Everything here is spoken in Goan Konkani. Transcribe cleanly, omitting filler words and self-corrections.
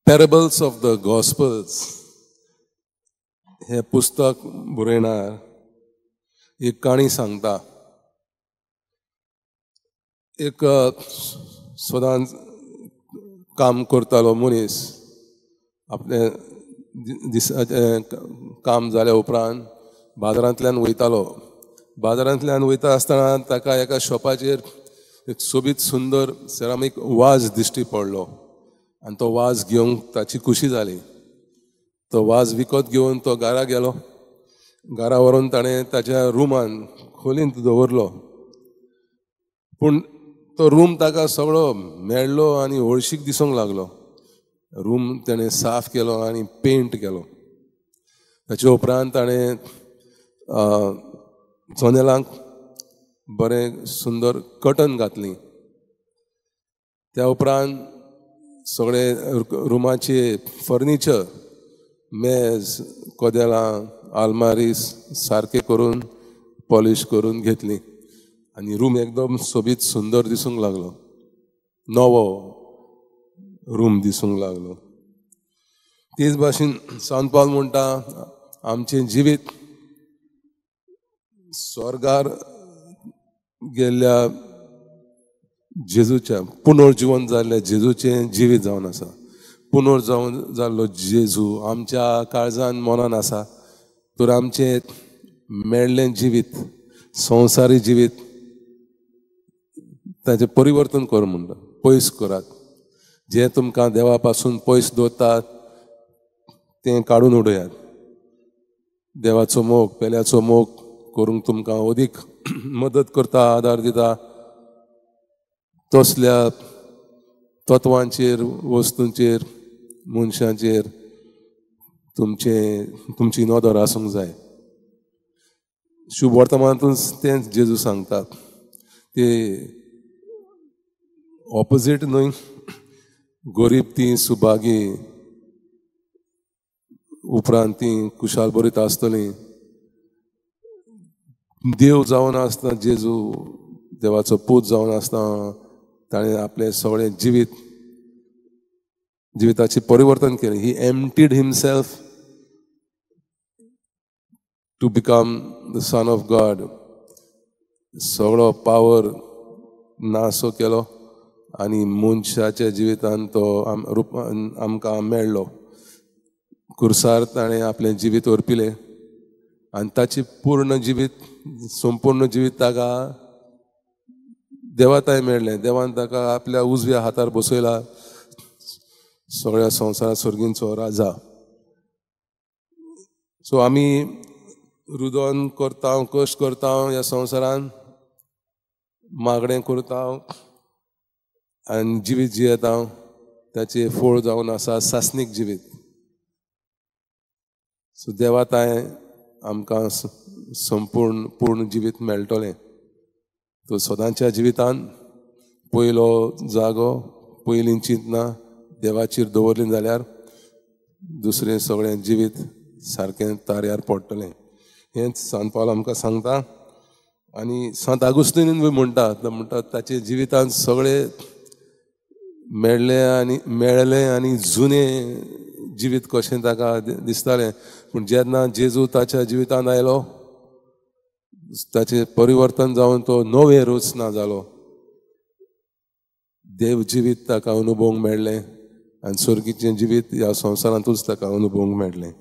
पॅरेबल्स ऑफ the gospels हें पुस्तक बरयणार एक काणी सांगता. एक सदांच काम करतालो मनीस आपलें दिसाचें काम जाल्या उपरांत बाजारांतल्यान वयतालो. बाजारांतल्यान वयता आसतना ताका एका शॉपाचेर एक सोबीत सुंदर सेरामीक वाज दिश्टी पडलो आनी तो वाज घेवंक ताची खुशी जाली. तो वाज विकत घेवन तो घरा गेलो. घरा व्हरून ताणें ताच्या रुमान खोलींत दवरलो. पूण तो रूम ताका सगळो मेळ्ळो आनी हळशीक दिसूंक लागलो. रूम ताणें साफ केलो आनी पेंट केलो. ताचे उपरांत ताणें जनेलांक बरें सुंदर कर्टन घातली. त्या उपरांत सगळे रुमाचे फर्निचर, मेज, कदेलां, आलमारी सारके करून पॉलिश करून घेतली आनी रूम एकदम सोबीत सुंदर दिसूंक लागलो. नवो रूम दिसूंक लागलो. तेच भाशेन सांत पावल म्हणटा, आमचें जिवीत स्वर्गार गेल्ल्या जेजूच्या पुनर्जिवन जाल्ल्या जेजूचें जिवीत जावन आसा. पुनर्जावन जाल्लो जेजू आमच्या काळजान मनान आसा तर आमचें मेळ्ळें जिवीत, संवसारी जिवीत ताचें परिवर्तन कर म्हणटा, पयस करात. जें तुमकां देवा पासून पयस दवरतात तें काडून उडयात. देवाचो मोग, पेल्याचो मोग करूंक तुमकां अदीक मदत करता, आदार दिता. तसल्या तत्वांचेर, वस्तूंचेर, मनशांचेर तुमची नदर आसूंक जाय. शुभ वर्तमानातून तेंच जेजू सांगतात. ते ऑपोजीट न्हय, गरीब ती सुभागी, उपरांत ती खुशाल बरीत आसतली. देव जावन आसतना, जेजू देवाचो पूत जावन आसतना ताणें आपलें सगळें जिवीत, जिविताचें परिवर्तन केलें. He emptied himself to become the son of God. सगळो पावर नासो केलो आनी मनशाच्या जिवितान तो आमकां मेळ्ळो. कुर्सार ताणें आपलें जिवीत अर्पिलें आनी ताची पूर्ण जिवीत, संपूर्ण जिवीत ताका देवाताय मेळ्ळें. देवान ताका आपल्या उजव्या हातार बसयला, सगळ्या संवसारांत सर्गींचो राजा. सो आमी रुदन करता, कश्ट करता, ह्या संवसारान मागणें करता आनी जिवीत जियेता, ताचें फळ जावन आसा सासणीक जिवीत. सो देवाताय आमकां संपूर्ण पूर्ण जिवीत मेळटलें. तो सदांच्या जिवितान पयलो जागो, पयलीं चिंतना देवाचेर दवरली जाल्यार दुसरें सगळें जिवीत सारकें ताऱ्यार पडटलें. हेंच सांत पावल आमकां सांगता. आनी सांत आगुस्तीनूय बी म्हणटा, म्हणटा ताचे जिवितान सगळे मेळ्ळें आनी जुनें जिवीत कशें ताका दिसतालें. पूण जेन्ना जेजू ताच्या जिवितान आयलो, ताचें परिवर्तन जावन तो नवे रचना जालो. देव जिवीत ताका अनुभवूंक मेळ्ळें आनी स्वर्गीचें जिवीत ह्या संवसारांतूच ताका अनुभवूंक मेळ्ळें.